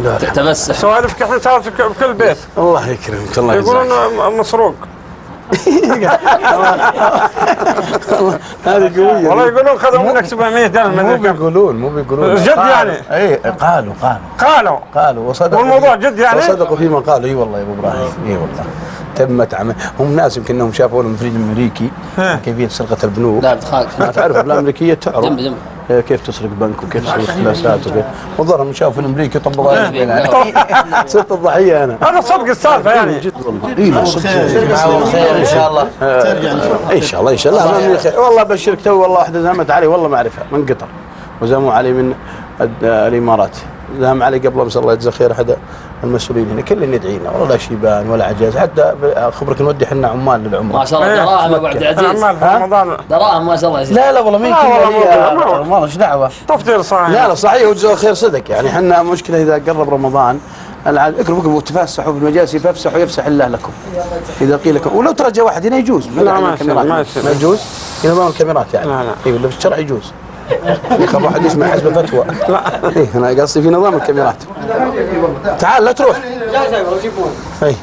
لله الحمد. تمسح سوالفك احنا سوالفك بكل بيت. الله يكرمك، الله يجزاك. يقولون مسروق. هذه قوية والله، يقولون خذوا منك 700,000. مو بيقولون، مو بيقولون جد يعني؟ اي قالوا قالوا قالوا وصدقوا. والموضوع جد يعني؟ وصدقوا فيما قالوا. اي والله يا ابو ابراهيم، اي والله تمت عمل. هم ناس يمكن انهم شافوا لهم فيلم امريكي كيفية سرقه البنوك. لا بتخاف، ما تعرف افلام امريكية تعرف جنب جنب كيف تسرق بنك وكيف تسرق اختلاسات وكيف، والظاهر من شافوا فيلم امريكي طبقوا يعني. صرت الضحية انا. هذا صدق السالفة يعني؟ جد والله. اي صدق. خير ان شاء الله. ترجع ان شاء الله. ان شاء الله خير. والله ابشرك، تو والله واحدة زامت علي والله ما اعرفها من قطر، وزاموا علي من الامارات، زام علي قبل امس الله يجزاه خير احد المسؤولين هنا، كل يدعينا والله، لا شيبان ولا عجاز، حتى خبرك نودي احنا عمال للعمرة. ما شاء الله دراهم ابو عبد العزيز. عمال دراهم ما شاء الله. لا لا والله ما يمكن، والله ايش دعوه؟ تفضيل صحيح. لا لا صحيح وجزاه خير صدق يعني. احنا مشكلة اذا قرب رمضان العاد اقربوا وتفسحوا في المجالس، فافسحوا يفسح الله لكم. اذا قيل لكم ولو ترى جاء واحد هنا يجوز. لا ما يجوز في نظام الكاميرات يعني. لا لا اي ولا في الشرع يجوز. يخاف واحد يسمع حسب فتوى. لا ايه انا قصدي في نظام الكاميرات. تعال لا تروح. اي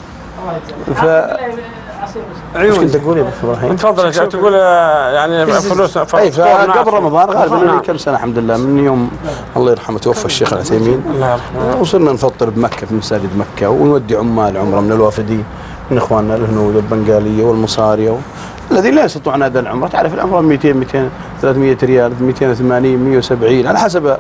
ف ايش كنت تقول يا ابو ابراهيم؟ تفضل. تقول يعني فلوس. اي قبل رمضان غالبا لي كم سنة الحمد لله، من يوم الله يرحمه توفى الشيخ العثيمين الله يرحمه، وصرنا نفطر بمكة في مساجد مكة، ونودي عمال عمره من الوافدين من اخواننا الهنود والبنغاليه والمصاريه الذين لا يستطيعون اداء العمرة. تعرف العمرة 200 200 300 ريال، 280 170 على حسب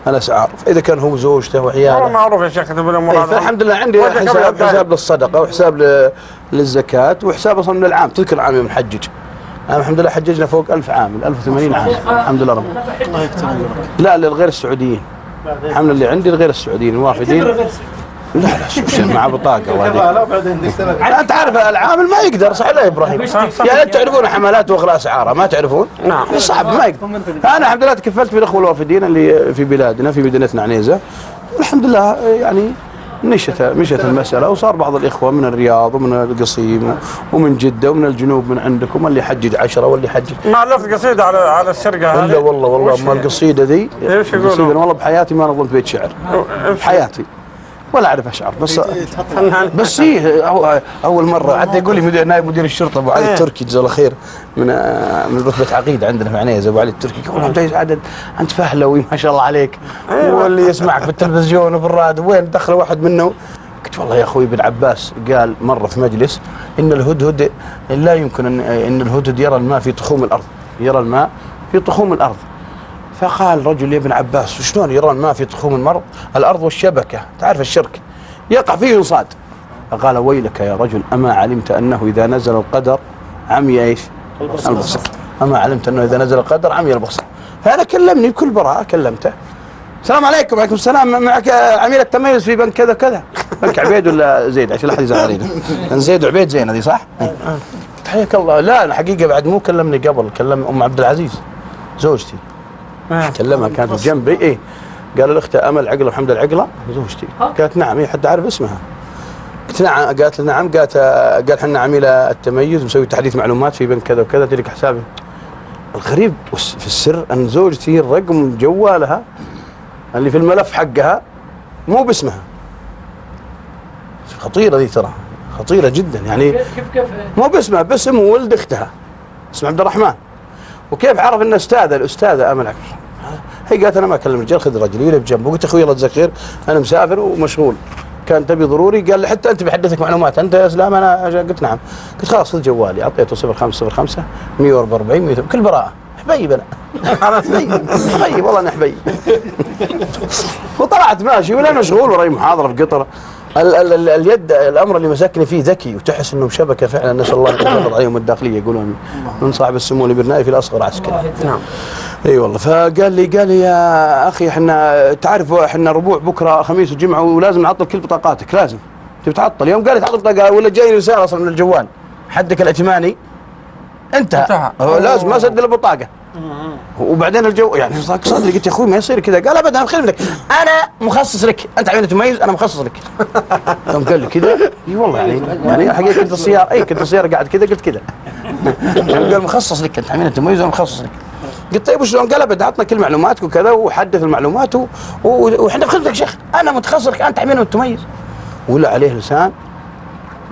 الاسعار، فاذا كان هو زوجته وعياله. والله معروف يا شيخ بالامور. فالحمد لله عندي حساب للصدقة وحساب للزكاة وحساب اصلا من العام. تذكر العام يوم نحجج، انا الحمد لله حججنا فوق 1000 عامل، 1080 عامل الحمد لله رب. الله يكتب اجرك. لا للغير السعوديين، الحمد لله عندي الغير السعوديين الوافدين. لا لا مع بطاقة. انت عارف العامل ما يقدر، صح لا يا ابراهيم؟ يعني انتم تعرفون حملات واغلاء اسعارها ما تعرفون؟ نعم صعب ما يقدر. فانا الحمد لله تكفلت بالاخوة الوافدين اللي في بلادنا في مدينتنا عنيزه، والحمد لله يعني مشت المسالة، وصار بعض الاخوة من الرياض ومن القصيم ومن جده ومن الجنوب من عندكم، اللي حجج 10 واللي حجج. ما الفت قصيدة على السرقة هذه؟ الا والله والله ما القصيدة ذي، القصيدة والله بحياتي ما نظمت بيت شعر بحياتي، ولا اعرف اشعر، بس بس إيه اول مرة حتى يقول لي نائب مدير الشرطة ابو علي التركي جزاه الله خير من رتبه عقيد عندنا في عنيزه، ابو علي التركي يقول عبد العزيز عدد انت فهلوي ما شاء الله عليك، واللي يسمعك في التلفزيون وفي الراديو وين دخل واحد منه. قلت والله يا اخوي ابن عباس قال مرة في مجلس ان الهدهد لا يمكن ان الهدهد يرى الماء في تخوم الارض، يرى الماء في تخوم الارض. فقال رجل يا ابن عباس شلون يرى الماء في تخوم المرض الارض والشبكة، تعرف الشرك يقع فيه ينصاد. فقال ويلك يا رجل، اما علمت انه اذا نزل القدر عمي ايش؟ البصر. اما علمت انه اذا نزل القدر عمي البصر. فانا كلمني بكل براءه، كلمته السلام عليكم. وعليكم السلام، معك عميل التميز في بنك كذا كذا، بنك عبيد ولا زيد عشان لا احد يزعل علينا، لان زيد وعبيد زين هذه صح؟ حياك الله. لا الحقيقة بعد مو كلمني قبل، كلم ام عبد العزيز زوجتي، كلمها كانت بجنبي. ايه قال الاخت امل عقله وحمد العقلة زوجتي، قالت نعم. هي حتى عارف اسمها. قلت نعم، قالت نعم، قالت قال احنا عميل التميز مسوي تحديث معلومات في بنك كذا وكذا، تلك حسابي. الغريب في السر ان زوجتي الرقم جوالها اللي في الملف حقها مو باسمها. خطيرة ذي ترى، خطيرة جدا يعني. كيف مو باسمها، باسم ولد اختها اسمه عبد الرحمن. وكيف عرف ان استاذه الاستاذة امل عقل؟ هي قالت انا ما اكلم رجال، خذ رجل يلي بجنبه. قلت اخوي الله يجزاك خير انا مسافر ومشغول، كان تبي ضروري. قال لي حتى انت بحدثك معلومات انت يا اسلام؟ انا قلت نعم. قلت خلاص خذ جوالي، اعطيته 0505 144 100 بكل براءه، حبيب انا حبيب والله انا حبيب. وطلعت ماشي ولا مشغول وراي محاضرة في قطر. ال ال ال اليد الامر اللي مسكني فيه ذكي، وتحس انه شبكة فعلا، نسال الله ان يتفضل عليهم الداخلية يقولون من صاحب السمو الامير في الاصغر عسكري. نعم اي والله. فقال لي قال لي يا اخي احنا تعرف احنا ربوع بكره خميس وجمعه ولازم نعطل كل بطاقاتك، لازم تبي تعطل. يوم قال لي تعطل بطاقة ولا جاي رسالة اصلا من الجوال حدك الائتماني انتهى، لازم ما اسدد البطاقة. وبعدين الجو يعني صدري، قلت يا اخوي ما يصير كذا. قال ابدا انا بخدمتك، انا مخصص لك، انت عميل تميز انا مخصص لك. يوم قال لي كذا اي والله يعني الحقيقة كنت السيارة، اي كنت السيارة قاعد كذا قلت كذا. قال مخصص لك انت عميل تميز انا مخصص لك. قلت طيب وشلون؟ قال ابد عطنا كل معلوماتك وكذا وحدث المعلومات وحنا في خدمتك يا شيخ، انا متخصص انت تحمينا والتميز. ولا عليه لسان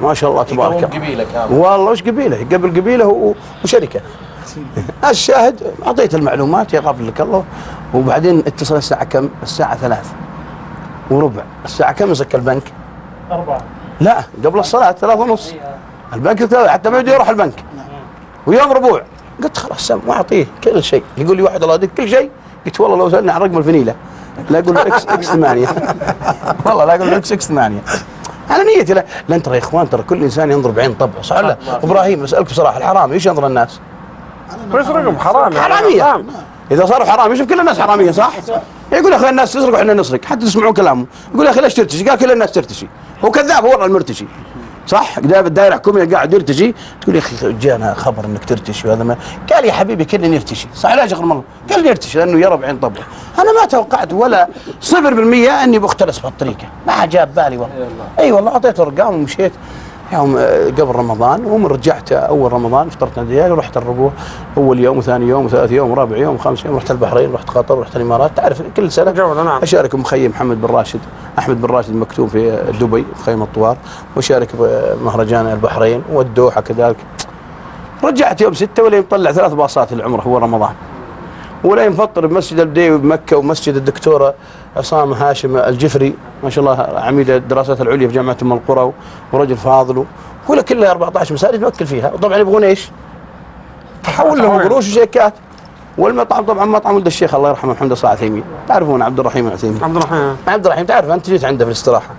ما شاء الله تبارك الله. قبيلة كاملة والله وش قبيلة؟ قبل قبيلة وشركه. الشاهد اعطيت المعلومات يا غافل لك الله. وبعدين اتصل الساعة كم؟ الساعة 3:15. الساعة كم يسكر البنك؟ 4. لا قبل الصلاة 3:30. البنك حتى ما يبدي يروح البنك. ويوم ربوع قلت خلاص سم واعطيه كل شيء. يقول لي واحد الله يهديك كل شيء، قلت والله لو سالني عن رقم الفنيله لا اقول له X X 8. والله لا اقول له X X 8. على نيتي. لا لان ترى يا اخوان ترى كل انسان ينظر بعين طبعه، صح ولا؟ ابراهيم اسالك بصراحة، الحرامي ايش ينظر الناس؟ ويسرقهم حرامي. حرامية. اذا صاروا حرامي يشوف كل الناس حرامية، صح؟ يقول يا اخي الناس تسرق واحنا نسرق، حتى تسمعون كلامه. يقول يا اخي ليش ترتشي؟ قال كل الناس ترتشي. هو كذاب، هو المرتشي، صح؟ الدائرة الحكومية قاعد يرتشي، تقول يا اخي جانا خبر انك ترتشي وهذا ما قال يا حبيبي كلنا يرتشي، صح لا يا شيخ الله؟ قال يرتشي لانه يرى بعين طبعه. انا ما توقعت ولا 0% اني بختلس بهالطريقة، ما جاب بالي والله. اي والله اعطيته ارقام ومشيت يوم قبل رمضان، ومن رجعت اول رمضان فطرت عند عيالي ورحت الربوع اول يوم وثاني يوم وثالث يوم ورابع يوم وخامس يوم، رحت البحرين، رحت قطر، رحت الامارات. تعرف كل سنة جولة. نعم. اشارك بمخيم محمد بن راشد، احمد بن راشد مكتوم في دبي مخيم الطوار، واشارك بمهرجان البحرين والدوحه كذلك. رجعت يوم 6 ولا مطلع 3 باصات العمرة هو رمضان، ولا مفطر بمسجد البديوي بمكة ومسجد الدكتورة عصام هاشم الجفري ما شاء الله عميد الدراسات العليا في جامعه ام القرى ورجل فاضل، ولا كلها 14 مساجد نوكل فيها. وطبعا يبغون ايش؟ تحول لهم قروش وشيكات. والمطعم طبعا مطعم ولد الشيخ الله يرحمه محمد صالح عثيمين، تعرفون عبد الرحيم العثيمين. عبد الرحيم عبد الرحيم تعرف انت جيت عنده في الاستراحة.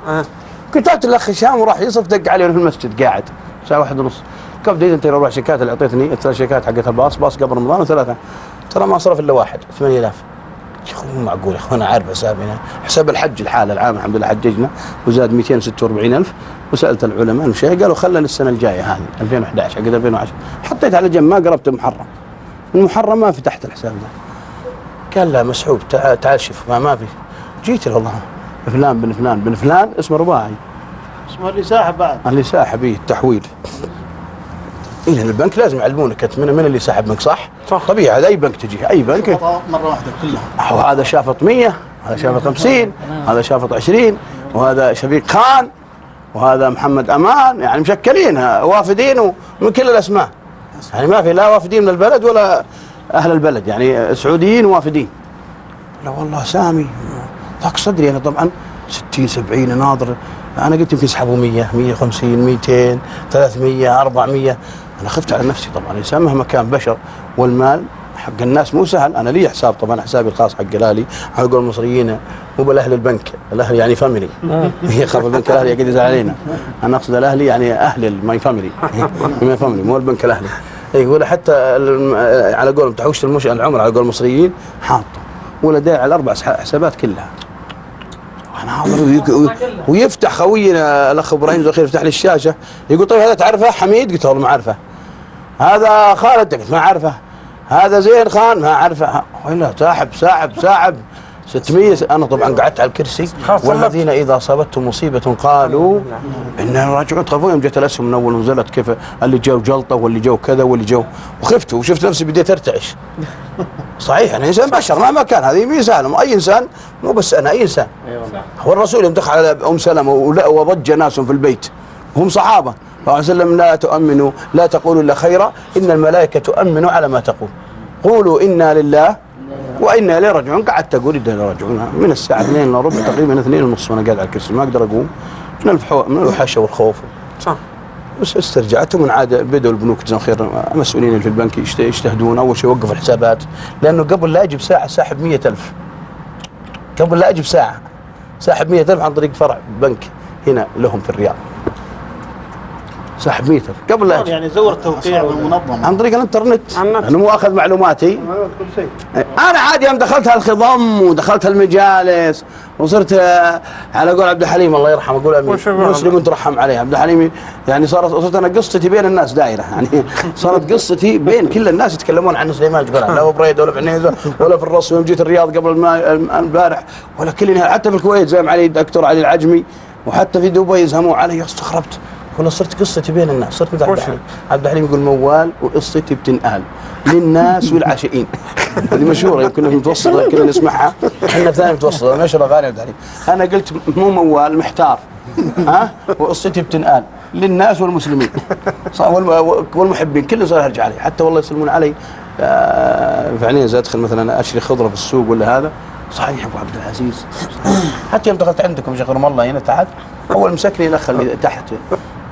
كتبت الاخ هشام وراح يصف، دق علي في المسجد قاعد الساعة 1:30. كيف ديت انت 4 شيكات اللي اعطيتني، 3 شيكات حقت الباص، باص قبل رمضان وثلاثة، ترى ما صرف الا واحد 8000. يا اخي مو معقول يا اخوان، انا عارف حسابي، أنا حساب الحج الحالة العام الحمد لله حججنا وزاد 246,000. وسالت العلماء المشايخ قالوا خلنا للسنة الجاية هذه 2011 حقت 2010، حطيت على جنب ما قربت المحرم. المحرم ما فتحت الحساب ذا. قال لا مسحوب، تعال شوف ما في. جيت له والله فلان بن فلان بن فلان اسمه رباعي، اسمه اللي ساحب بعد، اللي ساحب التحويل. إيه البنك لازم يعلمونك انت من اللي سحب منك، صح؟ صح طبيعي، هذا اي بنك تجيه، اي بنك مرة واحدة كلها. وهذا شافط 100، هذا شافط 50، هذا شافط 20، وهذا شفيق خان، وهذا محمد امان، يعني مشكلين وافدين ومن كل الاسماء. يعني ما في لا وافدين من البلد ولا اهل البلد، يعني سعوديين وافدين. لا والله سامي ضاق صدري انا طبعا 60 70 ناظر، انا قلت يمكن يسحبوا 100 150 200 300 400. انا خفت على نفسي طبعا، الانسان مهما كان بشر والمال حق الناس مو سهل. انا لي حساب طبعا، حسابي الخاص حق الاهلي، على قول المصريين مو بالاهل البنك، الاهلي يعني family، يخاف البنك الاهلي يقعد يزعل علينا. انا اقصد الاهلي يعني اهل my family، my family مو البنك الاهلي. يقول حتى على قولهم تحويشه العمر على قول المصريين حاطه ولا داعي على 4 حسابات كلها. انا حاضر ويفتح خوينا الاخ ابراهيم زخير يفتح لي الشاشة يقول طيب هذا تعرفه حميد؟ قلت والله ما اعرفه. هذا خالد؟ قلت ما اعرفه. هذا زين خان؟ ما اعرفه. ولا ساحب ساحب ساحب 600. انا طبعا قعدت على الكرسي. والذين اذا اصابتهم مصيبة قالوا انا راجعون. تخافون يوم جت الاسهم من اول ونزلت كيف اللي جو جلطة واللي جو كذا واللي جو، وخفت وشفت نفسي بديت ارتعش. صحيح انا انسان بشر مهما كان، هذه مي سهلة، اي انسان مو بس انا، اي انسان. هو الرسول يوم دخل على ام سلمه وضج ناس في البيت هم صحابه، صلى الله عليه وسلم لا تؤمنوا لا تقولوا الا خيرا ان الملائكة تؤمن على ما تقول، قولوا انا لله وانا اليه راجعون. قعدت اقول انا اليه راجعون من الساعة 1:45 تقريبا 2:30 وانا قاعد على الكرسي ما اقدر اقوم من الوحشة والخوف. صح. بس استرجعت، ومن عاد بدأوا البنوك جزاهم خير مسؤولين في البنك يجتهدون. اول شيء وقفوا الحسابات، لانه قبل لا اجي بساعة ساحب 100,000. قبل لا اجي بساعة ساحب 100,000 عن طريق فرع بنك هنا لهم في الرياض. ساحب 100,000 قبل لا أجي. يعني زور توقيع والمنظمه عن طريق الانترنت، انا مو اخذ معلوماتي. انا عادي يوم دخلت هالخضم ودخلت هالمجالس وصرت على قول عبد الحليم الله يرحمه، اقول امين مسلم ترحم عليه عبد الحليم، يعني صارت انا قصتي بين الناس دائرة، يعني صارت قصتي بين كل الناس يتكلمون عن سليمان الجبلان، لا بريدة ولا في عنيزه ولا في الرص، ويوم جيت الرياض قبل البارح ولا كل، حتى في الكويت زي ما علي الدكتور علي العجمي، وحتى في دبي يزهموا علي. استغربت ولا صرت قصتي بين الناس، صرت مثل عبد الحليم يقول موال وقصتي بتنقال للناس والعاشقين. هذه مشهورة يمكن في المتوسطة كنا نسمعها، احنا في ثاني متوسطه نشر اغاني عبد الحليم. انا قلت مو موال، محتار، ها، وقصتي بتنقال للناس والمسلمين والمحبين، كله صار يرجع علي، حتى والله يسلمون علي. فعليا اذا ادخل مثلا اشتري خضرة في السوق ولا هذا، صحيح ابو عبد العزيز. حتى يوم دخلت عندكم شيخ رم الله هنا تحت، اول مسكني الاخ اللي تحت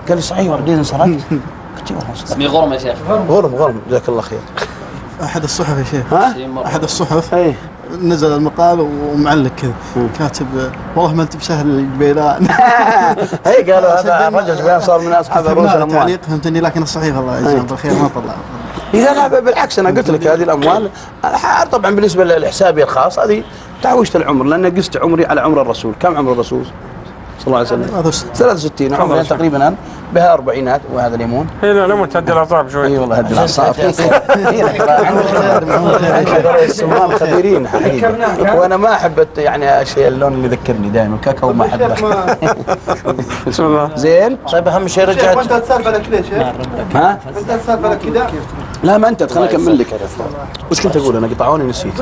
قال لي صحيح وردين انسرقت؟ قلت والله اسمي غرم يا شيخ. غرم غرم، جزاك الله خير. احد الصحف يا شيخ، ها؟ احد الصحف نزل المقال ومعلق كذا كاتب والله ما انت بسهل الجبيلان. هي قالوا هذا الرجل الجبيلان صار من اصحاب رؤوس الاموال. تعليق فهمتني، لكن الصحيفة الله يجزاهم بالخير ما طلع. اذا لا بالعكس انا قلت لك هذه الاموال طبعا بالنسبة لحسابي الخاص هذه تعويشة العمر، لان قست عمري على عمر الرسول. كم عمر الرسول صلى الله عليه وسلم؟ 63. عمري تقريبا الان بها اربعينات، وهذا ليمون. اي لا ليمون تهدي الاعصاب شوي. اي والله هدي الاعصاب. الصومال خبيرين حقيقة، وانا ما احب يعني شيء اللون اللي يذكرني دائما الكاكاو ما احبه. بسم الله. زين طيب اهم شيء رجعت. انت تسالفه لك ليش؟ ها؟ انت تسالفه لك كذا؟ لا ما انت خليني اكمل لك. وش كنت اقول انا؟ قطعوني نسيت.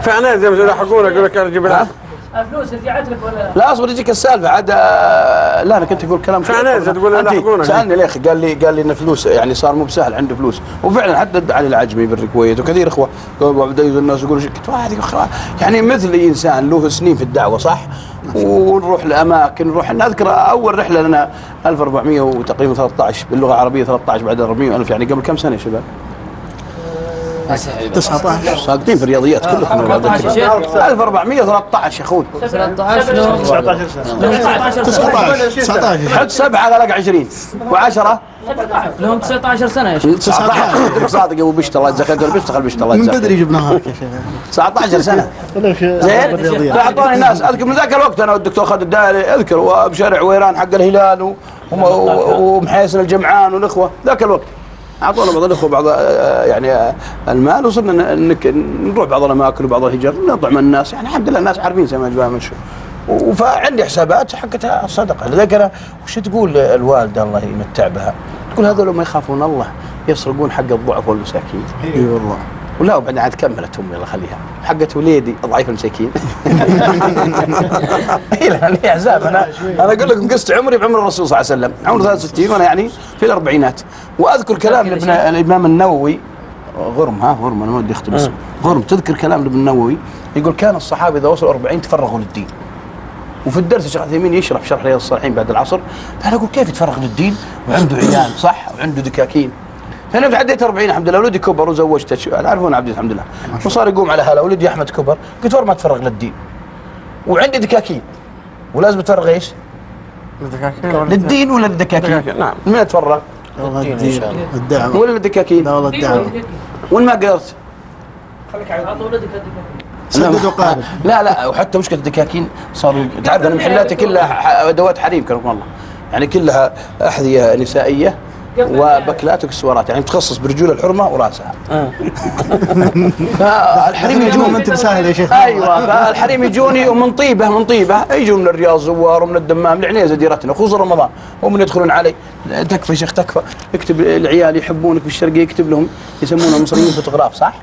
فعلا زي ما يلحقونك يقول لك انا جيب الفلوس رجعت لك ولا لا؟ اصبر يجيك السالفة عاد. لا انا كنت اقول كلام فعلا تقول لا. سالني الاخ قال لي ان فلوس يعني صار مو بسهل عنده فلوس، وفعلا حتى علي العجمي بالكويت وكثير اخوه قالوا عبد العزيز الناس يقولوا هذه يعني مثل انسان له سنين في الدعوة صح؟ ونروح لاماكن، نروح نذكر اول رحله لنا 1400 وتقريبا 13 باللغة العربية 13 بعد 400,000 يعني قبل كم سنة يا شباب؟ 19. ساقطين في الرياضيات كلكم. 1413 يا اخوي. 13 19 سنة. 19 حط 7 على رقم 20 و10 لهم 19 سنة يا شيخ. 19 صادق ابو بشت الله يجزاك خير، بشت خل بشت الله من يجزاك. بدري جبناها لك يا شيخ. 19 سنة. زين فاعطوني ناس اذكر من ذاك الوقت انا والدكتور خالد الدائري اذكر، وبشارع ويران حق الهلال ومحيسن الجمعان والاخوة ذاك الوقت اعطونا بعض الاخوة بعض يعني المال، وصرنا نروح بعض الاماكن وبعض الهجر نطعم الناس، يعني الحمد لله الناس عارفين زي ما جماعة من شو. فعندي حسابات حقتها الصدقة. لذلك انا وش تقول الوالدة الله يمتع بها؟ تقول هذول ما يخافون الله يسرقون حق الضعف والمساكين. اي والله. ولا وبعدين عاد كملت امي الله يخليها حقت وليدي ضعيف المساكين. اي لا لي عذاب. انا اقول لكم قست عمري بعمر الرسول صلى الله عليه وسلم، عمر 63 وانا يعني في الاربعينات، واذكر كلام لابن الامام النووي غرم، ها غرم انا ما ودي اختم اسمه، غرم. تذكر كلام لابن النووي يقول كان الصحابة اذا وصلوا 40 تفرغوا للدين. وفي الدرس الشيخ عثيمين يشرح شرح رياض الصالحين بعد العصر، فانا اقول كيف يتفرغ للدين وعنده عيال صح وعنده دكاكين. فانا عديت 40 الحمد لله، ولدي كبر وزوجته تعرفون عبد الحمد لله، وصار يقوم على هلا، ولدي احمد كبر، قلت ورا ما اتفرغ للدين وعندي دكاكين ولازم اتفرغ ايش؟ للدين ولا للدكاكين؟ نعم. من اتفرغ؟ للدين الدعوة ولا للدكاكين؟ لا والله الدعوة. وين ما قدرت؟ خليك عطوا ولدك الدكاكين. سدد وقارب. لا لا وحتى مشكلة الدكاكين صاروا تعرف انا محلاتي كلها ادوات حريم كرم الله، يعني كلها احذية نسائية وبكلات واكسسوارات، يعني متخصص برجول الحرمة وراسها. فالحريم يجون ما انت بسهل يا شيخ. ايوه فالحريم يجوني ومن طيبة من طيبة يجون من الرياض زوار ومن الدمام العنيزه ديرتنا خصوصا رمضان، ومن يدخلون علي تكفى يا شيخ تكفى، اكتب العيال يحبونك بالشرقيه اكتب لهم، يسمونهم المصريين فوتوغراف صح؟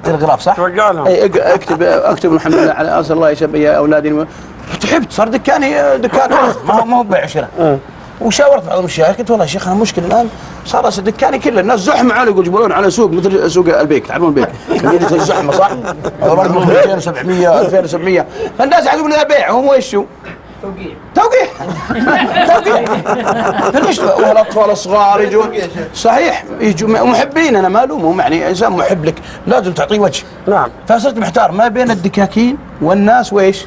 تلغراف صح؟ توقع لهم. اي اكتب اكتب الحمد لله على اسال الله يشفي يا اولادي. تعبت صار دكاني دكان ما هو بيع وشراء. وشاورت بعض المشايخ قلت والله يا شيخ انا المشكلة الان صار دكاني كله الناس زحمة علي يقولون على سوق مثل سوق البيك، تعرفون البيك الزحمة صح؟ رقم 2700 2700 فالناس يحسبون انها بيع هم وش هو؟ توقيع توقيع توقيع فليش والاطفال الصغار يجون صحيح يجون محبين، انا ما الومهم يعني انسان محب لك لازم تعطيه وجه. نعم. فصرت محتار ما بين الدكاكين والناس وايش؟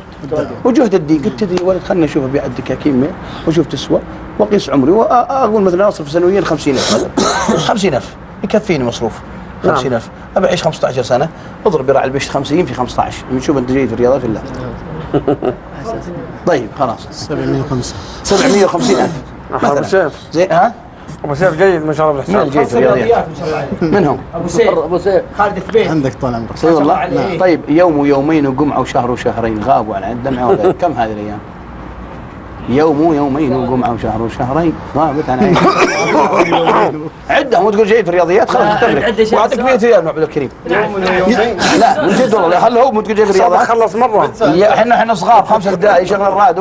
وجهد الدين. قلت تدري ولد خلني اشوف ابيع الدكاكين واشوف تسوى واقيس عمري واقول مثلا اصرف سنويا 50000 50000 يكفيني مصروف 50000 ابي اعيش 15 سنة، اضرب راعي البشت 50 في 15 نشوف انت جيد في الرياضات ولا لا. طيب خلاص 705 750,000 ابو سيف. زين ها؟ ابو سيف جيد ما شاء الله من بالحساب. جيد في الرياضيات؟ ما شاء الله عليه. من هم؟ ابو سيف ابو سيف خالد ثبيت عندك طال عمرك. اي والله. طيب يوم ويومين وجمعه وشهر وشهرين غابوا عن الدمعة وغيره، كم هذه الايام؟ يوم يومين وجمعه وشهر وشهرين غابت عن عيني. عده، مو تقول جيد في الرياضيات خلاص تملك. واعطيك 100 ريال من عبد الكريم. لا من جد والله، خله هو مو تقول جيد في الرياضيات. خلص مرة. احنا صغار 5 ابتدائي شغل الرادو.